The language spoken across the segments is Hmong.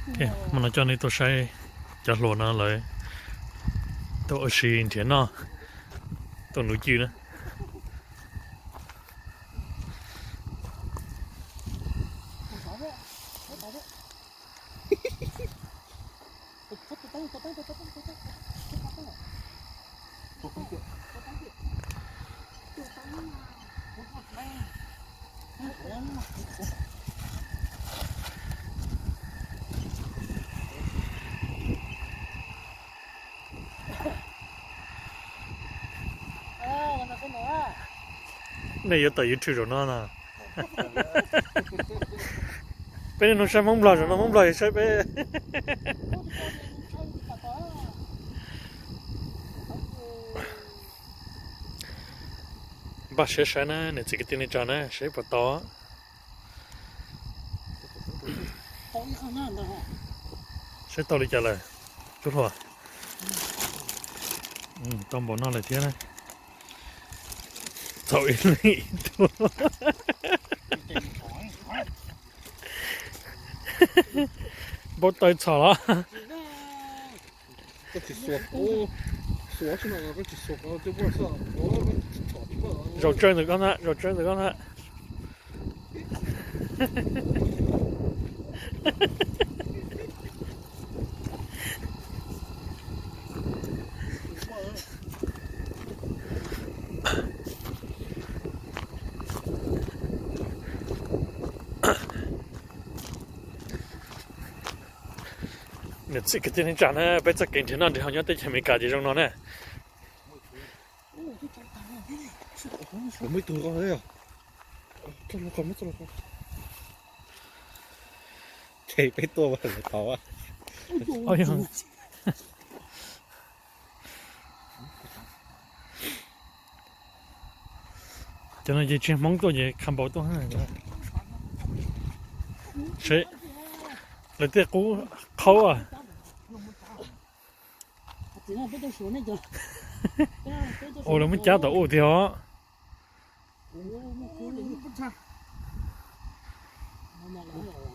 Hmo no coj nej tuaj saib cov hluas no lawv tuaj ua si nrhiav noj, tuaj nuv cwj na. Nej yuav tawm YouTube zaum no na. Peb niaj hnub saib Hmoob Nplog, zaum no Hmoob Nplog yuav saib peb. Npaj siab saib na, niam txiv kwv tij neej tsa na, saib puas tau. Saib tau li cas lawm tub hluas? Tau npaum no lawm thiab na. Txaus ib leeg ib tug. Npau taws txhom los. Zaum tsawg ntawm koj ntag, zaum tsawg ntawm koj ntag. Niam txiv kwv tij neej tsa na, peb txoj kev nrhiav noj nrhiav haus nyob teb chaws Amelikas ces zoo no na. Ces peb tuaj lawm tau. Cov no ces tsis Hmoob tuaj ces Khampuas tuaj. Seb, lawv tej qub qhaub. Ua lawv muab cab tom ub tiag os.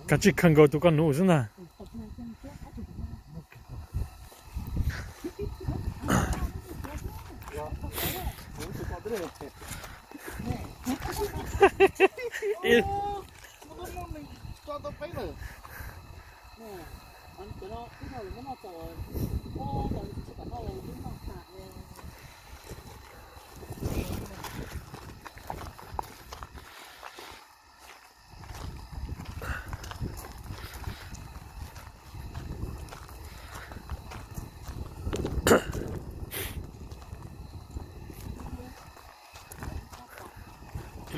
Kav tsij khaws nkaus tus koj nuv xwb ntag. Ib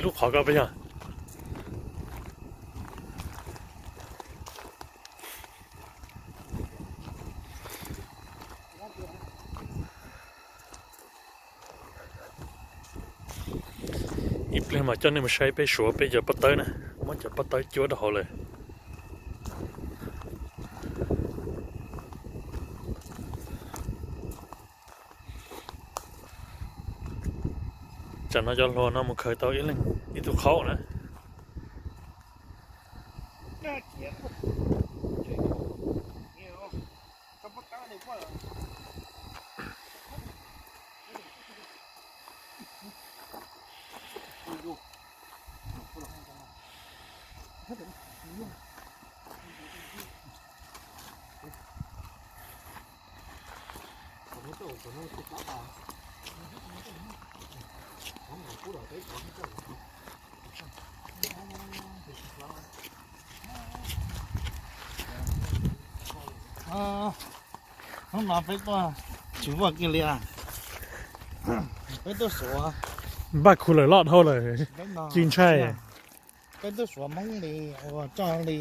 lub qhov ko peb yog. Ib pliag mas coj nej mus saib peb suav peb cov pob tawb na, muab cov pob tawb cuab rau hauv lawm. Tsam no cov hluas no mus khaws tau ib leeg ib tug qhaub na. Hnub no peb tuaj tsis muaj kiag li, peb tuaj suav. Npaj khu lawm loj dhau lawm, ci ntshai. Peb tuaj suav Hmoob li, ua tso li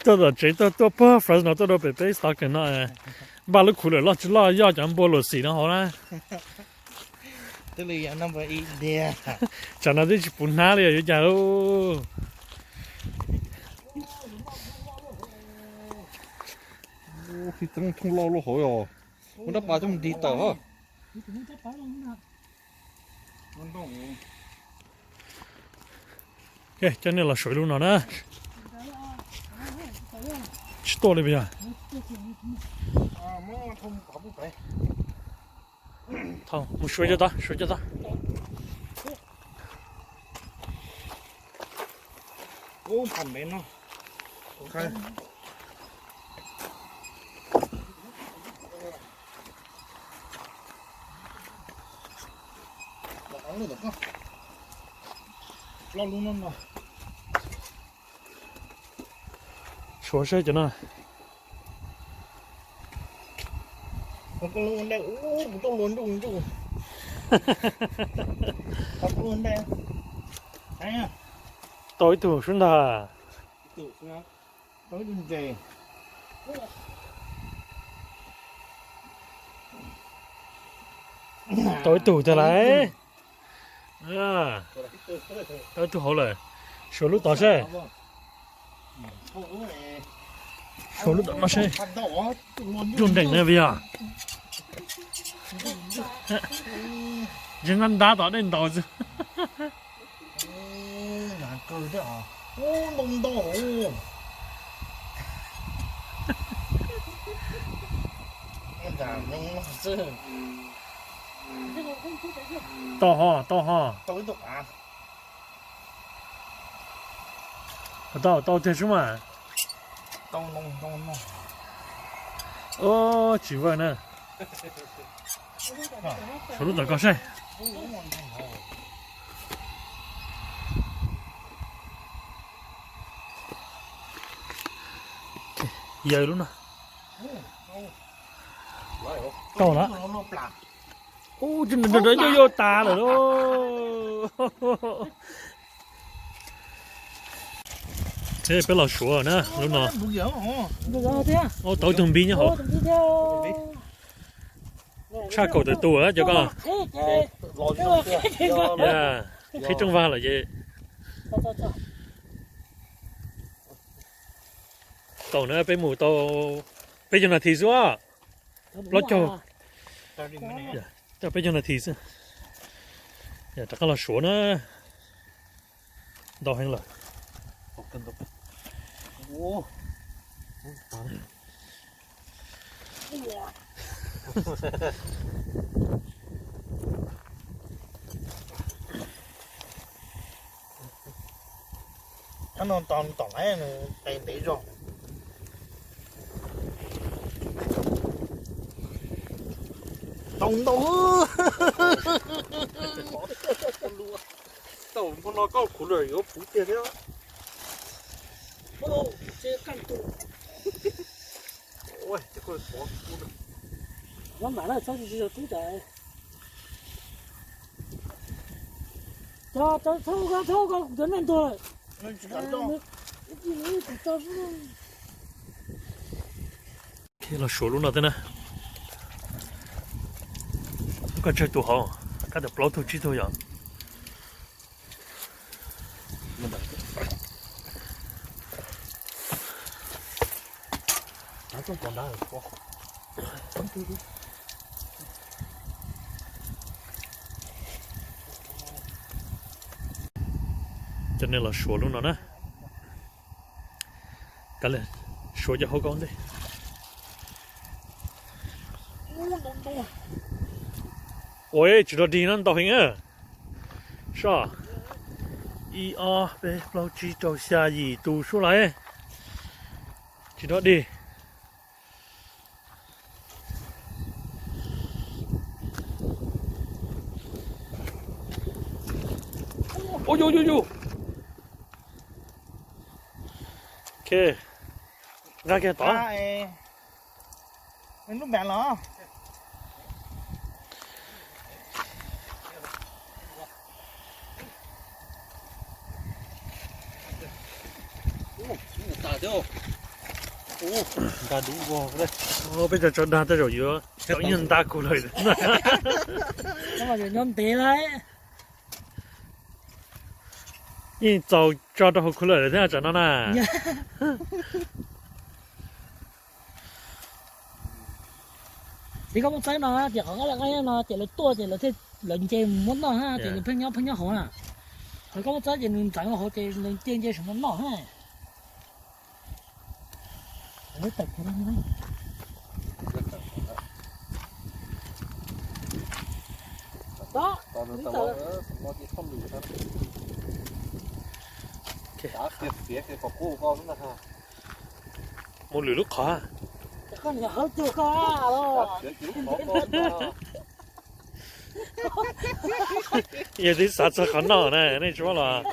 Tuaj tom tsev tuaj tuaj puag Fresno tuaj rau pem peb Stockton no, npaj lub khu lawm loj tsis loj yoj cov npua luam xim no hauv na. Tsam no twb tsis puv hnab li yuav cas lauj. Tib txeeb thooj loj loj hauv os. Muab rab pas coj mus nrig tawm os. Ua ntoo. Coj nej los suav lub no na. Tsis tuaj li puas yog? Thaum mus suav cov tod, suav cov tod. Suav saib cov no. Tau ib tug sub ntag. Tau ib tug tiag lauj. Tau ib tug hauv lawm. Suav lub tod seb. Suav lub tod no seb. Ruaj nreem na puas yog? Tsis ntab ntab tom dej ntaus xwb. Tau ho, tau ho. Tau, tau tiag xwb mas. Tsis vawj na. Suav lub tom ko seb. Yawg lub no. Tau na. Ub, nrov nrov yuj yuj tas lawm lauj. Peb los suav na lub no. Ub, tau ib tug npib nyob hauv. Tshaj kaum tawm tus cov ko. Qhib rooj vag lawm ces. Tau na, peb mus tau peb caug nas this xwb. Plaub caug. Peb caug nas this xwb. Rov qab los suav na. Ntau heev lawm. Tom lawv ntev zog. Tau ntau. Tau npog no koj kuv lawm yuav puv tiag thiab. Los suav lub no thiab na. Lub ko tsawg tus hauv, kab tawm plaub tug tsib tug yom. Coj nej los suav lub no na. Kav liam suav cov hauv ko ntej. Ua tsis rog dig no ntau heev. Soj, ib ob peb plaub tsib rau xya yim tus sub lawm. Tsis rog dig. Ua yu yu yu. Ok, nqa kiag tod. Lub npam los. Nqa dub vog. Peb cov tso dag tej zaum yuav tau ib nyuag nta kuv lawm. Nyob ntev lawm. Yeej txaus tso rau hauv kuv lawm thiab tsam no na. Ces koj muab txawb no ces qhov qab laj qab no ces lawv tuaj ces lawv nce mus muab noj na ces nws pheej nyob pheej nyob hauv na. Qhov koj muab txob ces nws ntxeev hauv ces nws cia nce saum no noj. Mus lwm lub qhov. Yog twb xav txog qhov noj na, nej tsis muab los.